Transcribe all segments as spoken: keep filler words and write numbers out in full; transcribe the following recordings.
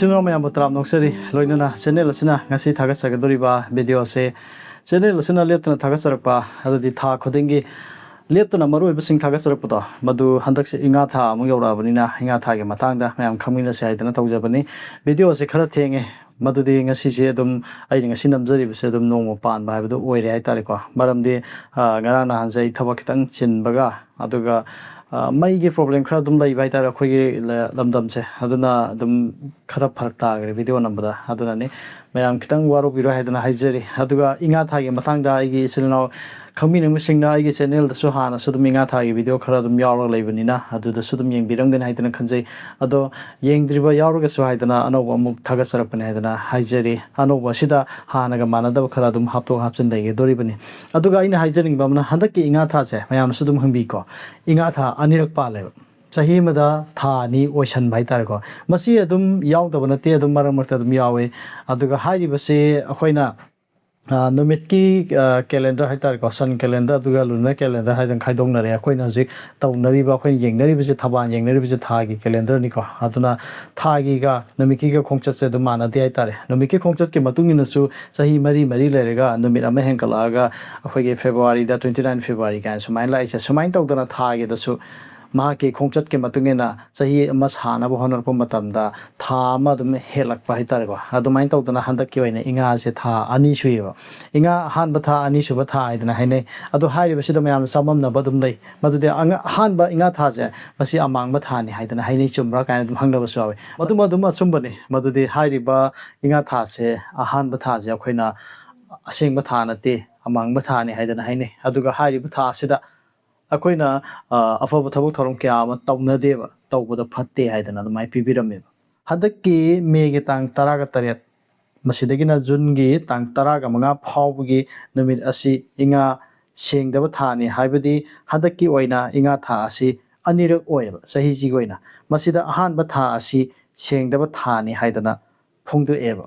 ꯏꯆꯤꯟ ꯏꯅꯥꯎ ꯃꯌꯥꯝꯕꯨ ꯇꯔꯥꯝꯅ ꯑꯣꯛꯆꯔꯤ꯫ ꯂꯣꯏꯅꯅ ꯆꯦꯅꯦꯜ ꯑꯁꯤꯅ ꯉꯁꯤ ꯊꯥꯒꯠꯆꯒꯗꯧꯔꯤꯕ ꯚꯤꯗꯤꯑꯣ ꯑꯁꯤ, ꯆꯦꯅꯦꯜ ꯑꯁꯤꯅ ꯂꯦꯞꯇꯅ ꯊꯥꯒꯠꯆꯔꯛꯄ, ꯑꯗꯨꯗꯤ ꯊꯥ ꯈꯨꯗꯤꯡꯒꯤ ꯂꯦꯞꯇꯅ ꯃꯔꯨꯑꯣꯏꯕꯁꯤꯡ ꯊꯥꯒꯠꯆꯔꯛꯄꯗꯣ, ꯃꯗꯨ ꯍꯟꯗꯛꯁꯦ ꯏꯉꯥ ꯊꯥ ꯑꯃꯨꯛ ꯌꯧꯔꯛꯑꯕꯅꯤꯅ, ꯏꯉꯥ ꯊꯥꯒꯤ ꯃꯇꯥꯡꯗ ꯃꯌꯥꯝ ꯈꯪꯃꯤꯟꯅꯁꯦ ꯍꯥꯏꯗꯅ ꯇꯧꯖꯕꯅꯤ꯫ ꯚꯤꯗꯤꯑꯣ ꯑꯁꯤ ꯈꯔ ꯊꯦꯡꯉꯦ, ꯃꯗꯨꯗꯤ ꯉꯁꯤꯁꯦ ꯑꯗꯨꯝ ꯑꯩꯅ ꯉꯁꯤ ꯅꯝꯖꯔꯤꯕꯁꯦ ꯑꯗꯨꯝ ꯅꯣꯡꯃ ꯄꯥꯟꯕ ꯍꯥꯏꯕꯗꯨ ꯑꯣꯏꯔꯦ ꯍꯥꯏꯇꯥꯔꯦꯀꯣ꯫ ꯃꯔꯝꯗꯤ, ꯑ, ꯉꯔꯥꯡ ꯅꯍꯥꯟꯁꯦ ꯑꯩ ꯊꯕꯛ ꯈꯤꯇꯪ ꯆꯤꯟꯕꯒ, ꯑꯗꯨꯒ, ꯑ, ꯃꯩꯒꯤ ꯄ꯭ꯔꯣꯕ꯭ꯂꯦꯝ ꯈꯔ ꯑꯗꯨꯝ ꯂꯩꯕ ꯍꯥꯏꯇꯥꯔꯦ ꯑꯩꯈꯣꯏꯒꯤ ꯂ-, ꯂꯝꯗꯝꯁꯦ꯫ ꯑꯗꯨꯅ ꯑꯗꯨꯝ ꯈꯔ ꯐꯔꯛ ꯇꯥꯈ꯭ꯔꯦ ꯚꯤꯗꯤꯑꯣ ꯅꯝꯕꯗ꯫ ꯑꯗꯨꯅꯅꯤ, ꯃꯌꯥꯝ ꯈꯤꯇꯪ ꯋꯥꯔꯧꯕꯤꯔꯣꯏ ꯍꯥꯏꯗꯅ ꯍꯥꯏꯖꯔꯤ꯫ ꯑꯗꯨꯒ ꯏꯉꯥ ꯊꯥꯒꯤ ꯃꯇꯥꯡꯗ ꯑꯩꯒꯤ ꯏꯆꯤꯜ ꯏꯅꯥꯎ ꯈꯪꯕꯤꯅꯤꯡꯕꯁꯤꯡꯅ ꯑꯩꯒꯤ ꯆꯦꯅꯦꯜꯗꯁꯨ ꯍꯥꯟꯅꯁꯨ ꯑꯗꯨꯝ ꯏꯉꯥ ꯊꯥꯒꯤ ꯚꯤꯗꯤꯑꯣ ꯈꯔ ꯑꯗꯨꯝ ꯌꯥꯎꯔꯒ ꯂꯩꯕꯅꯤꯅ, ꯑꯗꯨꯗꯁꯨ ꯑꯗꯨꯝ ꯌꯦꯡꯕꯤꯔꯝꯒꯅꯤ ꯍꯥꯏꯗꯅ ꯈꯟꯖꯩ꯫ ꯑꯗꯣ ꯌꯦꯡꯗ꯭ꯔꯤꯕ ꯌꯥꯎꯔꯒꯁꯨ ꯍꯥꯏꯗꯅ ꯑꯅꯧꯕ ꯑꯃꯨꯛ ꯊꯥꯒꯠꯆꯔꯛꯄꯅꯦ ꯍꯥꯏꯗꯅ ꯍꯥꯏꯖꯔꯤ꯫ ꯑꯅꯧꯕ ꯑꯁꯤꯗ ꯍꯥꯟꯅꯒ ꯃꯥꯟꯅꯗꯕ ꯈꯔ ꯑꯗꯨꯝ ꯍꯥꯞꯇꯣꯛ ꯍꯥꯞꯆꯤꯟ ꯂꯩꯒꯗꯧꯔꯤꯕꯅꯤ꯫ ꯑꯗꯨꯒ ꯑꯩꯅ ꯍꯥꯏꯖꯅꯤꯡꯕ ꯑꯃꯅ, ꯍꯟꯗꯛꯀꯤ ꯏꯉꯥ ꯊꯥꯁꯦ ꯃꯌꯥꯝꯅꯁꯨ ꯑꯗꯨꯝ ꯍꯪꯕꯤꯀꯣ, ꯏꯉꯥ ꯊꯥ ꯑꯅꯤꯔꯛ ꯄꯥꯜꯂꯦꯕ꯫ ꯆꯍꯤ ꯑꯃꯗ ꯊꯥ ꯑꯅꯤ ꯑꯣꯏꯁꯟꯕ ꯍꯥꯏꯇꯥꯔꯦꯀꯣ꯫ ꯃꯁꯤ ꯑꯗꯨꯝ ꯌꯥꯎꯗꯕ ꯅꯠꯇꯦ, ꯑꯗꯨꯝ ꯃꯔꯛ ꯃꯔꯛꯇ ꯑꯗꯨꯝ ꯌꯥꯎꯋꯦ꯫ ꯑꯗꯨꯒ ꯍꯥꯏꯔꯤꯕꯁꯤ ꯑꯩꯈꯣꯏꯅ, ꯑ, ꯅꯨꯃꯤꯠꯀꯤ, ꯑ, ꯀꯦꯂꯦꯟꯗꯔ ꯍꯥꯏꯇꯥꯔꯦꯀꯣ, ꯁꯟ ꯀꯦꯂꯦꯟꯗꯔ ꯑꯗꯨꯒ ꯂꯨꯅꯔ ꯀꯦꯂꯦꯟꯗꯔ ꯍꯥꯏꯗꯅ ꯈꯥꯏꯗꯣꯛꯅꯔꯦ꯫ ꯑꯩꯈꯣꯏꯅ ꯍꯧꯖꯤꯛ ꯇꯧꯅꯔꯤꯕ, ꯑꯩꯈꯣꯏꯅ ꯌꯦꯡꯅꯔꯤꯕꯁꯤ, ꯊꯕꯥꯜ ꯌꯦꯡꯅꯔꯤꯕꯁꯤ ꯊꯥꯒꯤ ꯀꯦꯂꯦꯟꯗꯔꯅꯤꯀꯣ꯫ ꯑꯗꯨꯅ ꯊꯥꯒꯤꯒ ꯅꯨꯃꯤꯠꯀꯤꯒ ꯈꯣꯡꯆꯠꯁꯦ ꯑꯗꯨꯝ ꯃꯥꯟꯅꯗꯦ ꯍꯥꯏꯇꯥꯔꯦ꯫ ꯅꯨꯃꯤꯠꯀꯤ ꯈꯣꯡꯆꯠꯀꯤ ꯃꯇꯨꯡ ꯏꯟꯅꯁꯨ ꯆꯍꯤ ꯃꯔꯤ ꯃꯔꯤ ꯂꯩꯔꯒ ꯅꯨꯃꯤꯠ ꯑꯃ ꯍꯦꯟꯒꯠꯂꯛꯑꯒ ꯑꯩꯈꯣꯏꯒꯤ ꯐꯦꯕ꯭ꯔꯨꯋꯥꯔꯤꯗ, twenty nine February ꯀꯥꯏꯅ ꯁꯨꯃꯥꯏꯅ ꯂꯥꯛꯏꯁꯦ꯫ ꯁꯨꯃꯥꯏꯅ ꯇꯧꯗꯅ ꯊꯥꯒꯤꯗꯁꯨ ꯃꯍꯥꯛꯀꯤ ꯈꯣꯡꯆꯠꯀꯤ ꯃꯇꯨꯡ ꯏꯟꯅ ꯆꯍꯤ ꯑꯃ ꯁꯥꯟꯅꯕ ꯍꯣꯠꯅꯔꯛꯄ ꯃꯇꯝꯗ ꯊꯥ ꯑꯃ ꯑꯗꯨꯝ ꯍꯦꯜꯂꯛꯄ ꯍꯥꯏꯇꯥꯔꯦꯀꯣ꯫ ꯑꯗꯨꯃꯥꯏꯅ ꯇꯧꯗꯅ ꯍꯟꯗꯛꯀꯤ ꯑꯣꯏꯅ ꯏꯉꯥꯁꯦ ꯊꯥ ꯑꯅꯤ ꯁꯨꯏꯌꯦꯕ꯫ ꯏꯉꯥ ꯑꯍꯥꯟꯕ ꯊꯥ, ꯑꯅꯤꯁꯨꯕ ꯊꯥ ꯍꯥꯏꯗꯅ ꯍꯥꯏꯅꯩ꯫ ꯑꯗꯣ ꯍꯥꯏꯔꯤꯕꯁꯤꯗ ꯃꯌꯥꯝꯅ ꯆꯃꯝꯅꯕ ꯑꯗꯨꯝ ꯂꯩ꯫ ꯃꯗꯨꯗꯤ ꯑꯉ-, ꯑꯍꯥꯟꯕ ꯏꯉꯥ ꯊꯥꯁꯦ ꯃꯁꯤ ꯑꯃꯥꯡꯕ ꯊꯥꯅꯤ ꯍꯥꯏꯗꯅ ꯍꯥꯏꯅꯩ, ꯆꯨꯝꯕ꯭ꯔꯥ ꯀꯥꯏꯅ ꯑꯗꯨꯝ ꯍꯪꯅꯕꯁꯨ ꯌꯥꯎꯋꯤ꯫ ꯃꯗꯨꯃ ꯑꯗꯨꯝ ꯑꯆꯨꯝꯕꯅꯤ꯫ ꯃꯗꯨꯗꯤ ꯍꯥꯏꯔꯤꯕ ꯏꯉꯥ ꯊꯥꯁꯦ, ꯑꯍꯥꯟꯕ ꯊꯥꯁꯦ ꯑꯩꯈꯣꯏꯅ ꯑꯁꯦꯡꯕ ꯊꯥ ꯅꯠꯇꯦ, ꯑꯃꯥꯡꯕ ꯊꯥꯅꯤ ꯍꯥꯏꯗꯅ ꯍꯥꯏꯅꯩ꯫ ꯑꯗꯨꯒ ꯍꯥꯏꯔꯤꯕ ꯊꯥ ꯑꯁꯤꯗ ꯑꯩꯈꯣꯏꯅ, ꯑ, ꯑꯐꯕ ꯊꯕꯛ ꯊꯧꯔꯝ ꯀꯌꯥ ꯑꯃ ꯇꯧꯅꯗꯦꯕ, ꯇꯧꯕꯗ ꯐꯠꯇꯦ ꯍꯥꯏꯗꯅ ꯑꯗꯨꯃꯥꯏꯅ ꯄꯤꯕꯤꯔꯝꯃꯦꯕ꯫ ꯍꯟꯗꯛꯀꯤ ꯃꯦꯒꯤ ꯇꯥꯡ ꯇꯔꯥꯒ ꯇꯔꯦꯠ, ꯃꯁꯤꯗꯒꯤꯅ ꯖꯨꯟꯒꯤ ꯇꯥꯡ ꯇꯔꯥꯒ ꯃꯉꯥ ꯐꯥꯎꯕꯒꯤ ꯅꯨꯃꯤꯠ ꯑꯁꯤ ꯏꯉꯥ ꯁꯦꯡꯗꯕ ꯊꯥꯅꯤ, ꯍꯥꯏꯕꯗꯤ ꯍꯟꯗꯛꯀꯤ ꯑꯣꯏꯅ ꯏꯉꯥ ꯊꯥ ꯑꯁꯤ ꯑꯅꯤꯔꯛ ꯑꯣꯏꯌꯦꯕ ꯆꯍꯤꯁꯤꯒꯤ ꯑꯣꯏꯅ꯫ ꯃꯁꯤꯗ ꯑꯍꯥꯟꯕ ꯊꯥ ꯑꯁꯤ ꯁꯦꯡꯗꯕ ꯊꯥꯅꯤ ꯍꯥꯏꯗꯅ ꯐꯣꯡꯗꯣꯛꯑꯦꯕ꯫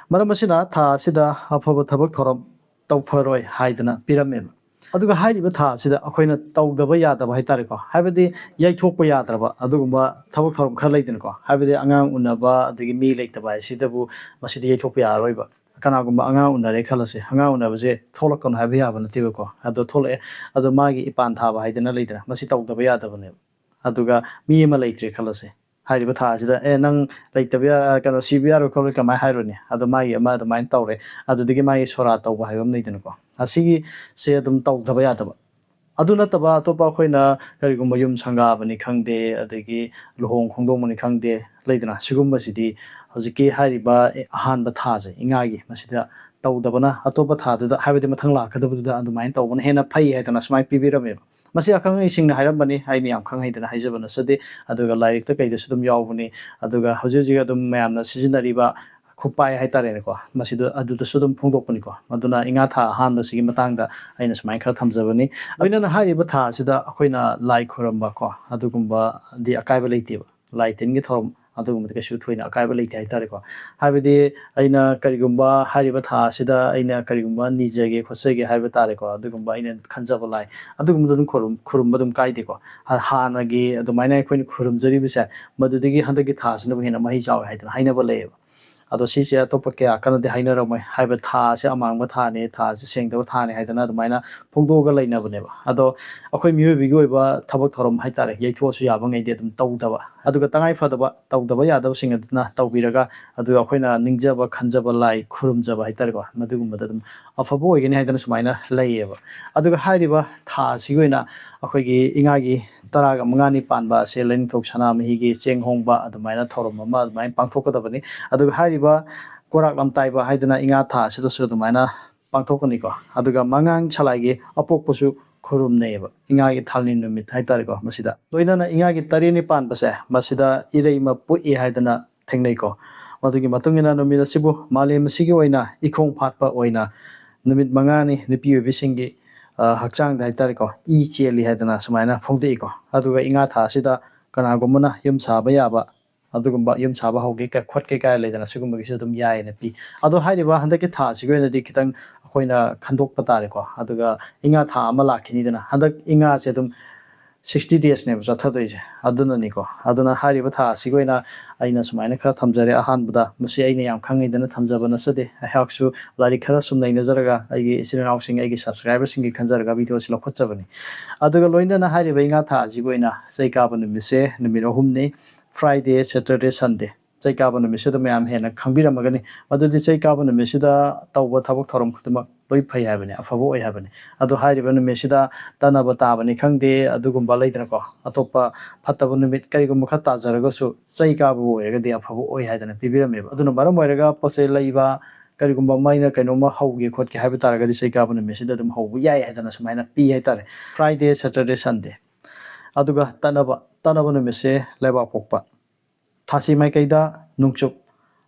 ꯃꯔꯝ ꯑꯁꯤꯅ ꯊꯥ ꯑꯁꯤꯗ ꯑꯐꯕ ꯊꯕꯛ ꯊꯧꯔꯝ ꯇꯧꯐꯔꯣꯏ ꯍꯥꯏꯗꯅ ꯄꯤꯔꯝꯃꯦꯕ꯫ ꯑꯗꯨꯒ ꯍꯥꯏꯔꯤꯕ ꯊꯥ ꯑꯁꯤꯗ ꯑꯩꯈꯣꯏꯅ ꯇꯧꯗꯕ ꯌꯥꯗꯕ ꯍꯥꯏꯇꯥꯔꯦꯀꯣ, ꯍꯥꯏꯕꯗꯤ ꯌꯩꯊꯣꯛꯄ ꯌꯥꯗ꯭ꯔꯕ ꯑꯗꯨꯒꯨꯝꯕ ꯊꯕꯛ ꯊꯧꯔꯝ ꯈꯔ ꯂꯩꯗꯅꯀꯣ, ꯍꯥꯏꯕꯗꯤ ꯑꯉꯥꯡ ꯎꯅꯕ ꯑꯗꯒꯤ ꯃꯤ ꯂꯩꯇꯕ ꯍꯥꯏꯁꯤꯗꯕꯨ ꯃꯁꯤꯗꯤ ꯌꯩꯊꯣꯛꯄ ꯌꯥꯔꯔꯣꯏꯕ꯫ ꯀꯅꯥꯒꯨꯝꯕ ꯑꯉꯥꯡ ꯎꯅꯔꯦ ꯈꯜꯂꯁꯦ, ꯑꯉꯥꯡ ꯎꯅꯕꯁꯦ ꯊꯣꯛꯂꯛꯀꯅꯨ ꯍꯥꯏꯕ ꯌꯥꯕ ꯅꯠꯇꯦꯕꯀꯣ, ꯑꯗꯣ ꯊꯣꯛꯂꯛꯑꯦ, ꯑꯗꯣ ꯃꯥꯒꯤ ꯏꯄꯥꯟ ꯊꯥꯕ ꯍꯥꯏꯗꯅ ꯂꯩꯗꯅ, ꯃꯁꯤ ꯇꯧꯗꯕ ꯌꯥꯗꯕꯅꯦꯕ꯫ ꯑꯗꯨꯒ ꯃꯤ ꯑꯃ ꯂꯩꯇ꯭ꯔꯦ ꯈꯜꯂꯁꯦ, ꯍꯥꯏꯔꯤꯕ ꯊꯥ ꯑꯁꯤꯗ "ꯑꯦ, ꯅꯪ ꯂꯩꯇꯕ ꯌꯥ-, ꯀꯩꯅꯣ, ꯁꯤꯕ ꯌꯥꯔꯣꯏ ꯈꯣꯠꯂꯣꯏ" ꯀꯃꯥꯏꯅ ꯍꯥꯏꯔꯨꯅꯤ? ꯑꯗꯣ ꯃꯥꯒꯤ ꯑꯃ ꯑꯗꯨꯃꯥꯏꯅ ꯇꯧꯔꯦ, ꯑꯗꯨꯗꯒꯤ ꯃꯥꯒꯤ ꯁꯣꯔꯥ ꯇꯧꯕ ꯍꯥꯏꯕ ꯑꯃ ꯂꯩꯗꯅꯀꯣ, ꯑꯁꯤꯒꯤꯁꯦ ꯑꯗꯨꯝ ꯇꯧꯗꯕ ꯌꯥꯗꯕ꯫ ꯑꯗꯨ ꯅꯠꯇꯕ ꯑꯇꯣꯞꯄ ꯑꯩꯈꯣꯏꯅ ꯀꯔꯤꯒꯨꯝꯕ ꯌꯨꯝ ꯁꯪꯒꯥꯕꯅꯤ ꯈꯪꯗꯦ, ꯑꯗꯒꯤ ꯂꯨꯍꯣꯡ ꯈꯣꯡꯗꯣꯡꯕꯅꯤ ꯈꯪꯗꯦ, ꯂꯩꯗꯅ, ꯁꯤꯒꯨꯝꯕꯁꯤꯗꯤ ꯍꯧꯖꯤꯛꯀꯤ ꯍꯥꯏꯔꯤꯕ ꯑꯍꯥꯟꯕ ꯊꯥꯁꯦ, ꯏꯉꯥꯒꯤ, ꯃꯁꯤꯗ ꯇꯧꯗꯕꯅ, ꯑꯇꯣꯞꯄ ꯊꯥꯗꯨꯗ, ꯍꯥꯏꯕꯗꯤ ꯃꯊꯪ ꯂꯥꯛꯀꯗꯕꯗꯨꯗ ꯑꯗꯨꯃꯥꯏꯅ ꯇꯧꯕꯅ ꯍꯦꯟꯅ ꯐꯩ ꯍꯥꯏꯗꯅ ꯁꯨꯃꯥꯏꯅ ꯄꯤꯕꯤꯔꯝꯃꯦꯕ꯫ ꯃꯁꯤ ꯑꯈꯪ ꯑꯍꯩꯁꯤꯡꯅ ꯍꯥꯏꯔꯝꯕꯅꯤ, ꯑꯩ ꯃꯌꯥꯝ ꯈꯪ ꯍꯩꯗꯅ ꯍꯥꯏꯖꯕ ꯅꯠꯆꯗꯦ꯫ ꯑꯗꯨꯒ ꯂꯥꯏꯔꯤꯛꯇ ꯀꯩꯗꯁꯨ ꯑꯗꯨꯝ ꯌꯥꯎꯕꯅꯤ꯫ ꯑꯗꯨꯒ ꯍꯧꯖꯤꯛ ꯍꯧꯖꯤꯛ ꯑꯗꯨꯝ ꯃꯌꯥꯝꯅ ꯁꯤꯖꯤꯟꯅꯔꯤꯕ ꯈꯨꯠꯄꯥꯏ ꯍꯥꯏꯇꯥꯔꯦꯅꯦꯀꯣ, ꯃꯁꯤꯗ, ꯑꯗꯨꯗꯁꯨ ꯑꯗꯨꯝ ꯐꯣꯡꯗꯣꯛꯄꯅꯤꯀꯣ꯫ ꯑꯗꯨꯅ ꯏꯉꯥ ꯊꯥ ꯑꯍꯥꯟꯕꯁꯤꯒꯤ ꯃꯇꯥꯡꯗ ꯑꯩꯅ ꯁꯨꯃꯥꯏꯅ ꯈꯔ ꯊꯝꯖꯕꯅꯤ꯫ ꯂꯣꯏꯅꯅ ꯍꯥꯏꯔꯤꯕ ꯊꯥ ꯑꯁꯤꯗ ꯑꯩꯈꯣꯏꯅ ꯂꯥꯏ ꯈꯨꯔꯝꯕ ꯀꯣ, ꯑꯗꯨꯒꯨꯝꯕꯗꯤ ꯑꯀꯥꯏꯕ ꯂꯩꯇꯦꯕ꯫ ꯂꯥꯏ ꯇꯤꯟꯒꯤ ꯊꯧꯔꯝ ꯑꯗꯨꯒꯨꯝꯕꯗꯤ ꯀꯩꯁꯨ ꯊꯣꯏꯅ ꯑꯀꯥꯏꯕ ꯂꯩꯇꯦ ꯍꯥꯏꯇꯥꯔꯦꯀꯣ꯫ ꯍꯥꯏꯕꯗꯤ ꯑꯩꯅ ꯀꯔꯤꯒꯨꯝꯕ ꯍꯥꯏꯔꯤꯕ ꯊꯥ ꯑꯁꯤꯗ ꯑꯩꯅ ꯀꯔꯤꯒꯨꯝꯕ ꯅꯤꯖꯒꯦ ꯈꯣꯠꯆꯒꯦ ꯍꯥꯏꯕ ꯇꯥꯔꯦꯀꯣ, ꯑꯗꯨꯒꯨꯝꯕ ꯑꯩꯅ ꯈꯟꯖꯕ ꯂꯥꯏ ꯑꯗꯨꯒꯨꯝꯕꯗ ꯑꯗꯨꯝ ꯈꯨꯔꯨꯝ-, ꯈꯨꯔꯨꯝꯕ ꯑꯗꯨꯝ ꯀꯥꯏꯗꯦꯀꯣ꯫ ꯍꯥ-, ꯍꯥꯟꯅꯒꯤ ꯑꯗꯨꯃꯥꯏꯅ ꯑꯩꯈꯣꯏꯅ ꯈꯨꯔꯨꯝꯖꯔꯤꯕꯁꯦ, ꯃꯗꯨꯗꯒꯤ ꯍꯟꯗꯛꯀꯤ ꯊꯥꯁꯤꯅꯕꯨ ꯍꯦꯟꯅ ꯃꯍꯩ ꯆꯥꯎꯋꯦ ꯍꯥꯏꯗꯅ ꯍꯥꯏꯅꯕ ꯂꯩꯌꯦꯕ꯫ ꯑꯗꯣ ꯁꯤꯁꯦ ꯑꯇꯣꯞꯄ ꯀꯌꯥ ꯀꯟꯅꯗꯤ ꯍꯥꯏꯅꯔꯝꯃꯣꯏ꯫ ꯍꯥꯏꯕ ꯊꯥꯁꯦ ꯑꯃꯥꯡꯕ ꯊꯥꯅꯤ, ꯊꯥꯁꯦ ꯁꯦꯡꯗꯕ ꯊꯥꯅꯤ ꯍꯥꯏꯗꯅ ꯑꯗꯨꯃꯥꯏꯅ ꯐꯣꯡꯗꯣꯛꯑꯒ ꯂꯩꯅꯕꯅꯦꯕ꯫ ꯑꯗꯣ ꯑꯩꯈꯣꯏ ꯃꯤꯑꯣꯏꯕꯒꯤ ꯑꯣꯏꯕ ꯊꯕꯛ ꯊꯧꯔꯝ ꯍꯥꯏꯇꯥꯔꯦ, ꯌꯩꯊꯣꯛꯑꯁꯨ ꯌꯥꯕꯉꯩꯗꯤ ꯑꯗꯨꯝ ꯇꯧꯗꯕ, ꯑꯗꯨꯒ ꯇꯉꯥꯏ ꯐꯗꯕ ꯇꯧꯗꯕ ꯌꯥꯗꯕꯁꯤꯡ ꯑꯗꯨꯅ ꯇꯧꯕꯤꯔꯒ, ꯑꯗꯨꯒ ꯑꯩꯈꯣꯏꯅ ꯅꯤꯡꯖꯕ ꯈꯟꯖꯕ ꯂꯥꯏ ꯈꯨꯔꯨꯝꯖꯕ ꯍꯥꯏꯇꯥꯔꯦꯀꯣ, ꯃꯗꯨꯒꯨꯝꯕꯗ ꯑꯗꯨꯝ ꯑꯐꯕ ꯑꯣꯏꯒꯅꯤ ꯍꯥꯏꯗꯅ ꯁꯨꯃꯥꯏꯅ ꯂꯩꯌꯦꯕ꯫ ꯑꯗꯨꯒ ꯍꯥꯏꯔꯤꯕ ꯊꯥ ꯑꯁꯤꯒꯤ ꯑꯣꯏꯅ ꯑꯩꯈꯣꯏꯒꯤ ꯏꯉꯥꯒꯤ ꯇꯔꯥꯒ ꯃꯉꯥꯅꯤ ꯄꯥꯟꯕ ꯑꯁꯦ ꯂꯥꯏꯅꯤꯡꯊꯧ ꯁꯅꯥꯃꯍꯤꯒꯤ ꯆꯦꯡ ꯍꯣꯡꯕ ꯑꯗꯨꯃꯥꯏꯅ ꯊꯧꯔꯝ ꯑꯃ ꯑꯗꯨꯃꯥꯏꯅ ꯄꯥꯡꯊꯣꯛꯀꯗꯕꯅꯤ꯫ ꯑꯗꯨꯒ ꯍꯥꯏꯔꯤꯕ ꯀꯣꯔꯥꯛ ꯂꯝꯇꯥꯏꯕ ꯍꯥꯏꯗꯅ ꯏꯉꯥ ꯊꯥ ꯑꯁꯤꯗꯁꯨ ꯑꯗꯨꯃꯥꯏꯅ ꯄꯥꯡꯊꯣꯛꯀꯅꯤꯀꯣ꯫ ꯑꯗꯨꯒ ꯃꯉꯥꯡ ꯁꯂꯥꯏꯒꯤ ꯑꯄꯣꯛꯄꯁꯨ ꯈꯨꯔꯨꯝꯅꯩꯌꯦꯕ, ꯏꯉꯥꯒꯤ ꯊꯥꯡꯖ ꯅꯨꯃꯤꯠ ꯍꯥꯏꯇꯥꯔꯦꯀꯣ꯫ ꯃꯁꯤꯗ ꯂꯣꯏꯅꯅ ꯏꯉꯥꯒꯤ ꯇꯔꯦꯠꯅꯤ ꯄꯥꯟꯕꯁꯦ, ꯃꯁꯤꯗ ꯏꯔꯩꯃ ꯄꯣꯛꯏ ꯍꯥꯏꯗꯅ ꯊꯦꯡꯅꯩꯀꯣ꯫ ꯃꯗꯨꯒꯤ ꯃꯇꯨꯡ ꯏꯟꯅ ꯅꯨꯃꯤꯠ ꯑꯁꯤꯕꯨ ꯃꯥꯂꯦꯝ ꯑꯁꯤꯒꯤ ꯑꯣꯏꯅ ꯏꯈꯣꯡ ꯐꯥꯠꯄ ꯑꯣꯏꯅ ꯅꯨꯃꯤꯠ ꯃꯉꯥꯅꯤ ꯅꯨꯄꯤ ꯑꯣꯏꯕꯤꯁꯤꯡꯒꯤ, ꯑ, ꯍꯛꯆꯥꯡꯗ ꯍꯥꯏꯇꯥꯔꯦꯀꯣ, ꯏ ꯆꯦꯜꯂꯤ ꯍꯥꯏꯗꯅ ꯁꯨꯃꯥꯏꯅ ꯐꯣꯡꯗꯣꯛꯏꯀꯣ꯫ ꯑꯗꯨꯒ ꯏꯉꯥ ꯊꯥ ꯑꯁꯤꯗ ꯀꯅꯥꯒꯨꯝꯕꯅ ꯌꯨꯝ ꯁꯥꯕ ꯌꯥꯕ, ꯑꯗꯨꯒꯨꯝꯕ ꯌꯨꯝ ꯁꯥꯕ ꯍꯧꯒꯦ ꯀ-, ꯈꯣꯠꯀꯦ ꯀꯥꯏ ꯂꯩꯗꯅ, ꯁꯤꯒꯨꯝꯕꯒꯤꯁꯨ ꯑꯗꯨꯝ ꯌꯥꯏꯌꯦꯅ ꯄꯤ꯫ ꯑꯗꯣ ꯍꯥꯏꯔꯤꯕ ꯍꯟꯗꯛꯀꯤ ꯊꯥ ꯑꯁꯤꯒꯤ ꯑꯣꯏꯅꯗꯤ ꯈꯤꯇꯪ ꯑꯩꯈꯣꯏꯅ ꯈꯟꯗꯣꯛꯄ ꯇꯥꯔꯦꯀꯣ꯫ ꯑꯗꯨꯒ ꯏꯉꯥ ꯊꯥ ꯑꯃ ꯂꯥꯛꯈꯤꯅꯤꯗꯅ, ꯍꯟꯗꯛ ꯏꯉꯥꯁꯦ ꯑꯗꯨꯝ sixty days ꯅꯦꯕ ꯆꯠꯊꯗꯣꯏꯁꯦ꯫ ꯑꯗꯨꯅꯅꯤꯀꯣ꯫ ꯑꯗꯨꯅ ꯍꯥꯏꯔꯤꯕ ꯊꯥ ꯑꯁꯤꯒꯤ ꯑꯣꯏꯅ ꯑꯩꯅ ꯁꯨꯃꯥꯏꯅ ꯈꯔ ꯊꯝꯖꯔꯦ꯫ ꯑꯍꯥꯟꯕꯗ, ꯃꯁꯤ ꯑꯩꯅ ꯌꯥꯝ ꯈꯪꯉꯤꯗꯅ ꯊꯝꯖꯕ ꯅꯠꯆꯗꯦ꯫ ꯑꯩꯍꯥꯛꯁꯨ ꯂꯥꯏꯔꯤꯛ ꯈꯔ ꯁꯨꯝ ꯅꯩꯅꯖꯔꯒ, ꯑꯩꯒꯤ ꯏꯆꯤꯟ ꯏꯅꯥꯎꯁꯤꯡ, ꯑꯩꯒꯤ subscriber ꯁꯤꯡꯒꯤ ꯈꯟꯖꯔꯒ video ꯑꯁꯤ ꯂꯧꯈꯠꯆꯕꯅꯤ꯫ ꯑꯗꯨꯒ ꯂꯣꯏꯅꯅ ꯍꯥꯏꯔꯤꯕ ꯏꯉꯥ ꯊꯥ ꯑꯁꯤꯒꯤ ꯑꯣꯏꯅ ꯆꯩ ꯀꯥꯕ ꯅꯨꯃꯤꯠꯁꯦ ꯅꯨꯃꯤꯠ ꯑꯍꯨꯝꯅꯤ: Friday, Saturday, Sunday꯫ ꯆꯩ ꯀꯥꯕ ꯅꯨꯃꯤꯠꯁꯤꯗ ꯃꯌꯥꯝ ꯍꯦꯟꯅ ꯈꯪꯕꯤꯔꯝꯃꯒꯅꯤ꯫ ꯃꯗꯨꯗꯤ ꯆꯩ ꯀꯥꯕ ꯅꯨꯃꯤꯠꯁꯤꯗ ꯇꯧꯕ ꯊꯕꯛ ꯊꯧꯔꯝ ꯈꯨꯗꯤꯡꯃꯛ ꯂꯣꯏ ꯐꯩ ꯍꯥꯏꯕꯅꯤ, ꯑꯐꯕ ꯑꯣꯏ ꯍꯥꯏꯕꯅꯤ꯫ ꯑꯗꯣ ꯍꯥꯏꯔꯤꯕ ꯅꯨꯃꯤꯠꯁꯤꯗ ꯇꯠꯅꯕ ꯇꯥꯕꯅꯤ ꯈꯪꯗꯦ, ꯑꯗꯨꯒꯨꯝꯕ ꯂꯩꯗꯅꯀꯣ, ꯑꯇꯣꯞꯄ ꯐꯠꯇꯕ ꯅꯨꯃꯤꯠ ꯀꯔꯤꯒꯨꯝꯕ ꯈꯔ ꯇꯥꯖꯔꯒꯁꯨ ꯆꯩ ꯀꯥꯕꯕꯨ ꯑꯣꯏꯔꯒꯗꯤ ꯑꯐꯕ ꯑꯣꯏ ꯍꯥꯏꯗꯅ ꯄꯤꯕꯤꯔꯝꯃꯦꯕ꯫ ꯑꯗꯨꯅ ꯃꯔꯝ ꯑꯣꯏꯔꯒ ꯄꯣꯠ ꯆꯩ ꯂꯩꯕ, ꯀꯔꯤꯒꯨꯝꯕ ꯃꯩꯅ ꯀꯩꯅꯣꯝꯃ ꯍꯧꯒꯦ ꯈꯣꯠꯀꯦ ꯍꯥꯏꯕ ꯇꯥꯔꯒꯗꯤ ꯆꯩ ꯀꯥꯕ ꯅꯨꯃꯤꯠꯁꯤꯗ ꯑꯗꯨꯝ ꯍꯧꯕ ꯌꯥꯏ ꯍꯥꯏꯗꯅ ꯁꯨꯃꯥꯏꯅ ꯄꯤ ꯍꯥꯏꯇꯥꯔꯦ, Friday, Saturday, Sunday꯫ ꯑꯗꯨꯒ ꯇꯠꯅꯕ, ꯇꯠꯅꯕ ꯅꯨꯃꯤꯠꯁꯦ ꯂꯩꯕꯥꯛ ꯄꯣꯛꯄ꯫ ꯊꯥꯁꯤ ꯃꯥꯏꯀꯩꯗ ꯅꯣꯡꯆꯨꯞ,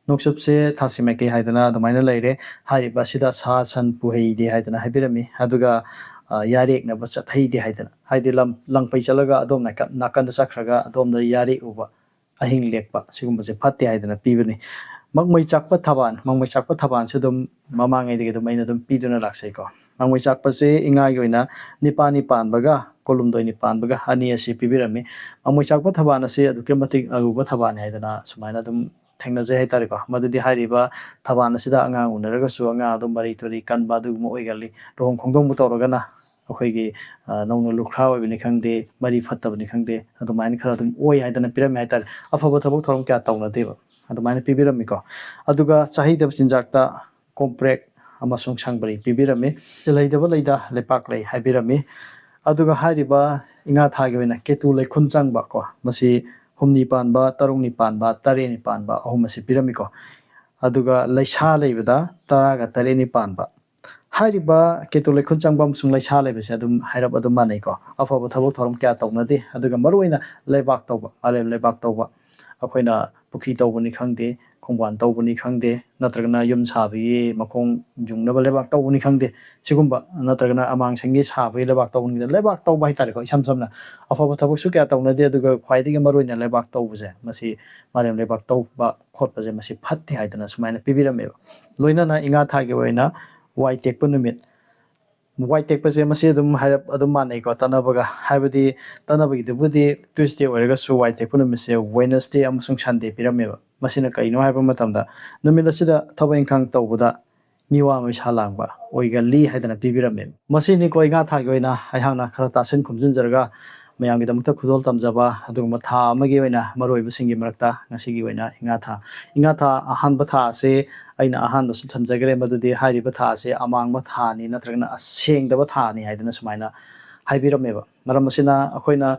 ꯅꯣꯡꯆꯨꯞꯁꯦ ꯊꯥꯁꯤ ꯃꯥꯏꯀꯩ ꯍꯥꯏꯗꯅ ꯑꯗꯨꯃꯥꯏꯅ ꯂꯩꯔꯦ꯫ ꯍꯥꯏꯔꯤꯕ ꯑꯁꯤꯗ ꯁꯥ ꯁꯟ ꯄꯨꯍꯩꯗꯦ ꯍꯥꯏꯗꯅ ꯍꯥꯏꯕꯤꯔꯝꯃꯤ꯫ ꯑꯗꯨꯒ, ꯑ, ꯌꯥꯔꯦꯛꯅꯕ ꯆꯠꯍꯩꯗꯦ ꯍꯥꯏꯗꯅ, ꯍꯥꯏꯗꯤ ꯂꯝ, ꯂꯪꯄꯩ ꯆꯠꯂꯒ ꯑꯗꯣꯝ ꯅꯥꯀꯟ, ꯅꯥꯀꯟꯗ ꯆꯠꯈ꯭ꯔꯒ ꯑꯗꯣꯝꯗ ꯌꯥꯔꯦꯛꯎꯕ, ꯑꯍꯤꯡ ꯂꯦꯛꯄ, ꯁꯤꯒꯨꯝꯕꯁꯦ ꯐꯠꯇꯦ ꯍꯥꯏꯗꯅ ꯄꯤꯕꯅꯤ꯫ ꯃꯪꯃꯩ ꯆꯥꯛꯄ ꯊꯕꯥꯜ, ꯃꯪꯃꯩ ꯆꯥꯛꯄ ꯊꯕꯥꯜꯁꯦ ꯑꯗꯨꯝ ꯃꯃꯥꯡꯉꯩꯗꯒꯤ ꯑꯗꯨꯝ ꯑꯩꯅ ꯑꯗꯨꯝ ꯄꯤꯗꯨꯅ ꯂꯥꯛꯆꯩꯀꯣ꯫ ꯃꯪꯃꯩ ꯆꯥꯛꯄꯁꯦ ꯏꯉꯥꯒꯤ ꯑꯣꯏꯅ ꯅꯤꯄꯥꯜꯅꯤ ꯄꯥꯟꯕꯒ ꯀꯣꯂꯨꯝꯗꯣꯏꯅꯤ ꯄꯥꯟꯕꯒ ꯑꯅꯤ ꯑꯁꯤ ꯄꯤꯕꯤꯔꯝꯃꯤ꯫ ꯃꯪꯃꯩ ꯆꯥꯛꯄ ꯊꯕꯥꯜ ꯑꯁꯤ ꯑꯗꯨꯛꯀꯤ ꯃꯇꯤꯛ ꯑꯔꯨꯕ ꯊꯕꯥꯜꯅꯤ ꯍꯥꯏꯗꯅ ꯁꯨꯃꯥꯏꯅ ꯑꯗꯨꯝ ꯊꯦꯡꯅꯖꯩ ꯍꯥꯏꯇꯥꯔꯦꯀꯣ꯫ ꯃꯗꯨꯗꯤ ꯍꯥꯏꯔꯤꯕ ꯊꯕꯥꯜ ꯑꯁꯤꯗ ꯑꯉꯥꯡ ꯎꯅꯔꯒꯁꯨ ꯑꯉꯥꯡ ꯑꯗꯨꯝ ꯃꯔꯩ ꯇꯨꯔꯩ ꯀꯟꯕ ꯑꯗꯨꯒꯨꯝꯕ ꯑꯣꯏꯒꯜꯂꯤ꯫ ꯂꯨꯍꯣꯡ ꯈꯣꯡꯗꯣꯡꯕ ꯇꯧꯔꯒꯅ ꯑꯩꯈꯣꯏꯒꯤ, ꯑ, ꯅꯧꯅ ꯂꯨꯈ꯭ꯔꯥ ꯑꯣꯏꯕꯅꯤ ꯈꯪꯗꯦ, ꯃꯔꯤ ꯐꯠꯇꯕꯅꯤ ꯈꯪꯗꯦ, ꯑꯗꯨꯃꯥꯏꯅ ꯈꯔ ꯑꯗꯨꯝ ꯑꯣꯏ ꯍꯥꯏꯗꯅ ꯄꯤꯔꯝꯃꯦ ꯍꯥꯏꯇꯥꯔꯦ꯫ ꯑꯐꯕ ꯊꯕꯛ ꯊꯧꯔꯝ ꯀꯌꯥ ꯇꯧꯅꯗꯦꯕ, ꯑꯗꯨꯃꯥꯏꯅ ꯄꯤꯕꯤꯔꯝꯃꯤꯀꯣ꯫ ꯑꯗꯨꯒ ꯆꯥꯍꯩꯗꯕ ꯆꯤꯟꯖꯥꯛꯇ ꯀꯣꯝꯄ꯭ꯔꯦꯛ ꯑꯃꯁꯨꯡ ꯁꯪꯕ꯭ꯔꯩ ꯄꯤꯕꯤꯔꯝꯃꯤ꯫ ꯆꯤꯜꯍꯩꯗꯕ ꯂꯩꯗ ꯂꯩꯄꯥꯛ ꯂꯩ ꯍꯥꯏꯕꯤꯔꯝꯃꯤ꯫ ꯑꯗꯨꯒ ꯍꯥꯏꯔꯤꯕ ꯏꯉꯥ ꯊꯥꯒꯤ ꯑꯣꯏꯅ ꯀꯦꯇꯨ ꯂꯩꯈꯨꯟ ꯆꯪꯕ ꯀꯣ, ꯃꯁꯤ ꯍꯨꯝꯅꯤ ꯄꯥꯟꯕ, ꯇꯔꯨꯛꯅꯤ ꯄꯥꯟꯕ, ꯇꯔꯦꯠꯅꯤ ꯄꯥꯟꯕ ꯑꯍꯨꯝ ꯑꯁꯤ ꯄꯤꯔꯝꯃꯤꯀꯣ꯫ ꯑꯗꯨꯒ ꯂꯩꯁꯥ ꯂꯩꯕꯗ ꯇꯔꯥꯒ ꯇꯔꯦꯠꯅꯤ ꯄꯥꯟꯕ꯫ ꯍꯥꯏꯔꯤꯕ ꯀꯦꯇꯨ ꯂꯩꯈꯨꯟ ꯆꯪꯕ ꯑꯃꯁꯨꯡ ꯂꯩꯁꯥ ꯂꯩꯕꯁꯦ ꯑꯗꯨꯝ ꯍꯥꯏꯔꯞ ꯑꯗꯨꯝ ꯃꯥꯟꯅꯩꯀꯣ꯫ ꯑꯐꯕ ꯊꯕꯛ ꯊꯧꯔꯝ ꯀꯌꯥ ꯇꯧꯅꯗꯦ꯫ ꯑꯗꯨꯒ ꯃꯔꯨꯑꯣꯏꯅ ꯂꯩꯕꯥꯛ ꯇꯧꯕ, ꯃꯥꯂꯦꯝ ꯂꯩꯕꯥꯛ ꯇꯧꯕ, ꯑꯩꯈꯣꯏꯅ ꯄꯨꯈ꯭ꯔꯤ ꯇꯧꯕꯅꯤ ꯈꯪꯗꯦ, ꯈꯣꯡꯕꯥꯟ ꯇꯧꯕꯅꯤ ꯈꯪꯗꯦ, ꯅꯠꯇ꯭ꯔꯒꯅ ꯌꯨꯝ ꯁꯥꯕꯒꯤ ꯃꯈꯣꯡ ꯌꯨꯡꯅꯕ ꯂꯩꯕꯥꯛ ꯇꯧꯕꯅꯤ ꯈꯪꯗꯦ, ꯁꯤꯒꯨꯝꯕ, ꯅꯠꯇ꯭ꯔꯒꯅ ꯑꯃꯥꯡꯁꯪꯒꯤ ꯁꯥꯕꯒꯤ ꯂꯩꯕꯥꯛ ꯇꯧꯕꯅꯤ ꯈꯪꯗꯦ, ꯂꯩꯕꯥꯛ ꯇꯧꯕ ꯍꯥꯏꯇꯥꯔꯦꯀꯣ, ꯏꯁꯝ ꯁꯝꯅ ꯑꯐꯕ ꯊꯕꯛꯁꯨ ꯀꯌꯥ ꯇꯧꯅꯗꯦ꯫ ꯑꯗꯨꯒ ꯈ꯭ꯋꯥꯏꯗꯒꯤ ꯃꯔꯨꯑꯣꯏꯅ ꯂꯩꯕꯥꯛ ꯇꯧꯕꯁꯦ, ꯃꯁꯤ ꯃꯥꯂꯦꯝ ꯂꯩꯕꯥꯛ ꯇꯧꯕ ꯈꯣꯠꯄꯁꯦ ꯃꯁꯤ ꯐꯠꯇꯦ ꯍꯥꯏꯗꯅ ꯁꯨꯃꯥꯏꯅ ꯄꯤꯕꯤꯔꯝꯃꯦꯕ꯫ ꯂꯣꯏꯅꯅ ꯏꯉꯥ ꯊꯥꯒꯤ ꯑꯣꯏꯅ ꯋꯥꯏ ꯇꯦꯛꯄ ꯅꯨꯃꯤꯠ꯫ ꯋꯥꯏ ꯇꯦꯛꯄꯁꯦ ꯃꯁꯤ ꯑꯗꯨꯝ ꯍꯥꯏꯔꯞ ꯑꯗꯨꯝ ꯃꯥꯟꯅꯩꯀꯣ, ꯇꯠꯅꯕꯒ꯫ ꯍꯥꯏꯕꯗꯤ ꯇꯠꯅꯕꯒꯤꯗꯨꯕꯨꯗꯤ Tuesday ꯑꯣꯏꯔꯒꯁꯨ ꯋꯥꯏ ꯇꯦꯛꯄ ꯅꯨꯃꯤꯠꯁꯦ Wednesday ꯑꯃꯁꯨꯡ Sunday ꯄꯤꯔꯝꯃꯦꯕ꯫ ꯃꯁꯤꯅ ꯀꯩꯅꯣ ꯍꯥꯏꯕ ꯃꯇꯝꯗ, ꯅꯨꯃꯤꯠ ꯑꯁꯤꯗ ꯊꯕꯛ ꯏꯪꯈꯥꯡ ꯇꯧꯕꯗ ꯃꯤꯋꯥ ꯃꯩꯁꯥ ꯂꯥꯡꯕ ꯑꯣꯏꯒꯜꯂꯤ ꯍꯥꯏꯗꯅ ꯄꯤꯕꯤꯔꯝꯃꯦꯕ꯫ ꯃꯁꯤꯅꯤꯀꯣ ꯏꯉꯥ ꯊꯥꯒꯤ ꯑꯣꯏꯅ ꯑꯩꯍꯥꯛꯅ ꯈꯔ ꯇꯥꯁꯤꯟ ꯈꯣꯝꯖꯤꯟꯖꯔꯒ ꯃꯌꯥꯝꯒꯤꯗꯃꯛꯇ ꯈꯨꯗꯣꯜ ꯇꯝꯖꯕ ꯑꯗꯨꯒꯨꯝꯕ ꯊꯥ ꯑꯃꯒꯤ ꯑꯣꯏꯅ ꯃꯔꯨꯑꯣꯏꯕꯁꯤꯡꯒꯤ ꯃꯔꯛꯇ ꯉꯁꯤꯒꯤ ꯑꯣꯏꯅ ꯏꯉꯥ ꯊꯥ꯫ ꯏꯉꯥ ꯊꯥ ꯑꯍꯥꯟꯕ ꯊꯥ ꯑꯁꯤ ꯑꯩꯅ ꯑꯍꯥꯟꯕꯁꯨ ꯊꯝꯖꯈ꯭ꯔꯦ, ꯃꯗꯨꯗꯤ ꯍꯥꯏꯔꯤꯕ ꯊꯥ ꯑꯁꯤ ꯑꯃꯥꯡꯕ ꯊꯥꯅꯤ ꯅꯠꯇ꯭ꯔꯒꯅ ꯑꯁꯦꯡꯗꯕ ꯊꯥꯅꯤ ꯍꯥꯏꯗꯅ ꯁꯨꯃꯥꯏꯅ ꯍꯥꯏꯕꯤꯔꯝꯃꯦꯕ꯫ ꯃꯔꯝ ꯑꯁꯤꯅ ꯑꯩꯈꯣꯏꯅ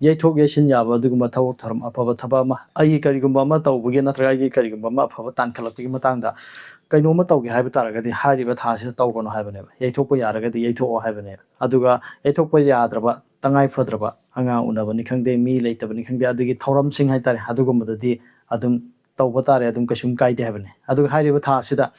ꯌꯩꯊꯣꯛ ꯌꯩꯁꯤꯟ ꯌꯥꯕ ꯑꯗꯨꯒꯨꯝꯕ ꯊꯕꯛ ꯊꯧꯔꯝ, ꯑꯐꯕ ꯊꯕꯛ ꯑꯃ, ꯑꯩꯒꯤ ꯀꯔꯤꯒꯨꯝꯕ ꯑꯃ ꯇꯧꯕꯒꯤ ꯅꯠꯇ꯭ꯔꯒ ꯑꯩꯒꯤ ꯀꯔꯤꯒꯨꯝꯕ ꯑꯃ ꯑꯐꯕ ꯇꯥꯟꯈꯠꯂꯛꯄꯒꯤ ꯃꯇꯥꯡꯗ ꯀꯩꯅꯣꯝꯃ ꯇꯧꯒꯦ ꯍꯥꯏꯕ ꯇꯥꯔꯒꯗꯤ ꯍꯥꯏꯔꯤꯕ ꯊꯥꯁꯤꯗ ꯇꯧꯒꯅꯨ ꯍꯥꯏꯕꯅꯦꯕ꯫ ꯌꯩꯊꯣꯛꯄ ꯌꯥꯔꯒꯗꯤ ꯌꯩꯊꯣꯛꯑꯣ ꯍꯥꯏꯕꯅꯦꯕ꯫ ꯑꯗꯨꯒ ꯌꯩꯊꯣꯛꯄ ꯌꯥꯗ꯭ꯔꯕ, ꯇꯉꯥꯏ ꯐꯗ꯭ꯔꯕ, ꯑꯉꯥꯡ ꯎꯅꯕꯅꯤ ꯈꯪꯗꯦ, ꯃꯤ ꯂꯩꯇꯕꯅꯤ ꯈꯪꯗꯦ, ꯑꯗꯨꯒꯤ ꯊꯧꯔꯝꯁꯤꯡ ꯍꯥꯏꯇꯥꯔꯦ, ꯑꯗꯨꯒꯨꯝꯕꯗꯗꯤ ꯑꯗꯨꯝ ꯇꯧꯕ ꯇꯥꯔꯦ, ꯑꯗꯨꯝ ꯀꯩꯁꯨꯝ ꯀꯥꯏꯗꯦ ꯍꯥꯏꯕꯅꯤ꯫ ꯑꯗꯨꯒ ꯍꯥꯏꯔꯤꯕ ꯊꯥ ꯑꯁꯤꯗ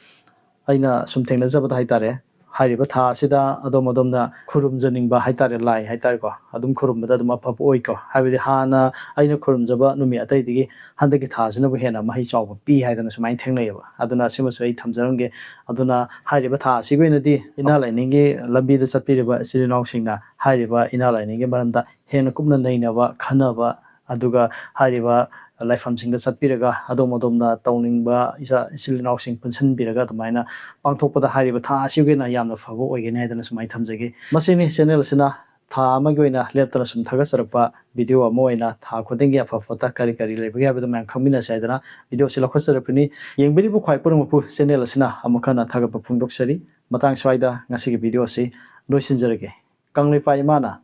ꯑꯩꯅ ꯁꯨꯝ ꯊꯦꯡꯅꯖꯕꯗ ꯍꯥꯏꯇꯥꯔꯦ, ꯍꯥꯏꯔꯤꯕ ꯊꯥ ꯑꯁꯤꯗ ꯑꯗꯣꯝ ꯑꯗꯣꯝꯅ ꯈꯨꯔꯨꯝꯖꯅꯤꯡꯕ ꯍꯥꯏꯇꯥꯔꯦ, ꯂꯥꯏ ꯍꯥꯏꯇꯥꯔꯦꯀꯣ, ꯑꯗꯨꯝ ꯈꯨꯔꯨꯝꯕꯗ ꯑꯗꯨꯝ ꯑꯐꯕ ꯑꯣꯏꯀꯣ꯫ ꯍꯥꯏꯕꯗꯤ ꯍꯥꯟꯅ ꯑꯩꯅ ꯈꯨꯔꯨꯝꯖꯕ ꯅꯨꯃꯤꯠ ꯑꯇꯩꯗꯒꯤ ꯍꯟꯗꯛꯀꯤ ꯊꯥꯁꯤꯅꯕꯨ ꯍꯦꯟꯅ ꯃꯍꯩ ꯆꯥꯎꯕ ꯄꯤ ꯍꯥꯏꯗꯅ ꯁꯨꯃꯥꯏꯅ ꯊꯦꯡꯅꯩꯌꯦꯕ꯫ ꯑꯗꯨꯅ ꯑꯁꯤꯃꯁꯨ ꯑꯩ ꯊꯝꯖꯔꯝꯒꯦ꯫ ꯑꯗꯨꯅ ꯍꯥꯏꯔꯤꯕ ꯊꯥ ꯑꯁꯤꯒꯤ ꯑꯣꯏꯅꯗꯤ ꯏꯅꯥ ꯂꯥꯏꯅꯤꯡꯒꯤ ꯂꯝꯕꯤꯗ ꯆꯠꯄꯤꯔꯤꯕ ꯏꯆꯤꯜ ꯏꯅꯥꯎꯁꯤꯡꯅ ꯍꯥꯏꯔꯤꯕ ꯏꯅꯥ ꯂꯥꯏꯅꯤꯡꯒꯤ ꯃꯔꯝꯗ ꯍꯦꯟꯅ ꯀꯨꯞꯅ ꯅꯩꯅꯕ, ꯈꯟꯅꯕ, ꯑꯗꯨꯒ ꯍꯥꯏꯔꯤꯕ ꯂꯥꯏꯐꯝꯁꯤꯡꯗ ꯆꯠꯄꯤꯔꯒ ꯑꯗꯣꯝ ꯑꯗꯣꯝꯅ ꯇꯧꯅꯤꯡꯕ ꯏꯆꯥ ꯏꯆꯤꯜ ꯏꯅꯥꯎꯁꯤꯡ ꯄꯨꯟꯁꯤꯟꯕꯤꯔꯒ ꯑꯗꯨꯃꯥꯏꯅ ꯄꯥꯡꯊꯣꯛꯄꯗ ꯍꯥꯏꯔꯤꯕ ꯊꯥ ꯑꯁꯤꯒꯤ ꯑꯣꯏꯅ ꯌꯥꯝꯅ ꯐꯕ ꯑꯣꯏꯒꯅꯤ ꯍꯥꯏꯗꯅ ꯁꯨꯃꯥꯏꯅ ꯊꯝꯖꯒꯦ꯫ ꯃꯁꯤꯅꯤ ꯆꯦꯅꯦꯜ ꯑꯁꯤꯅ ꯊꯥ ꯑꯃꯒꯤ ꯑꯣꯏꯅ ꯂꯦꯞꯇꯅ ꯁꯨꯝ ꯊꯥꯒꯠꯆꯔꯛꯄ ꯚꯤꯗꯤꯑꯣ ꯑꯃ ꯑꯣꯏꯅ ꯊꯥ ꯈꯨꯗꯤꯡꯒꯤ ꯑꯐ ꯐꯠꯇ ꯀꯔꯤ ꯀꯔꯤ ꯂꯩꯕꯒꯦ ꯍꯥꯏꯕꯗꯨ ꯃꯌꯥꯝ ꯈꯪꯃꯤꯟꯅꯁꯤ ꯍꯥꯏꯗꯅ ꯚꯤꯗꯤꯑꯣ ꯑꯁꯤ ꯂꯧꯈꯠꯆꯔꯛꯄꯅꯤ꯫ ꯌꯦꯡꯕꯤꯔꯤꯕ ꯈ꯭ꯋꯥꯏ ꯄꯨꯝꯅꯃꯛꯄꯨ ꯆꯦꯅꯦꯜ ꯑꯁꯤꯅ ꯑꯃꯨꯛ ꯍꯟꯅ ꯊꯥꯒꯠꯄ ꯐꯣꯡꯗꯣꯛꯆꯔꯤ꯫ ꯃꯇꯥꯡ ꯁ꯭ꯋꯥꯏꯗ ꯉꯁꯤꯒꯤ ꯚꯤꯗꯤꯑꯣ ꯑꯁꯤ ꯂꯣꯏꯁꯤꯟꯖꯔꯒꯦ꯫ ꯀꯪꯂꯩꯄꯥꯛ ꯏꯃꯥꯅ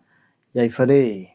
ꯌꯥꯏꯐꯔꯦ꯫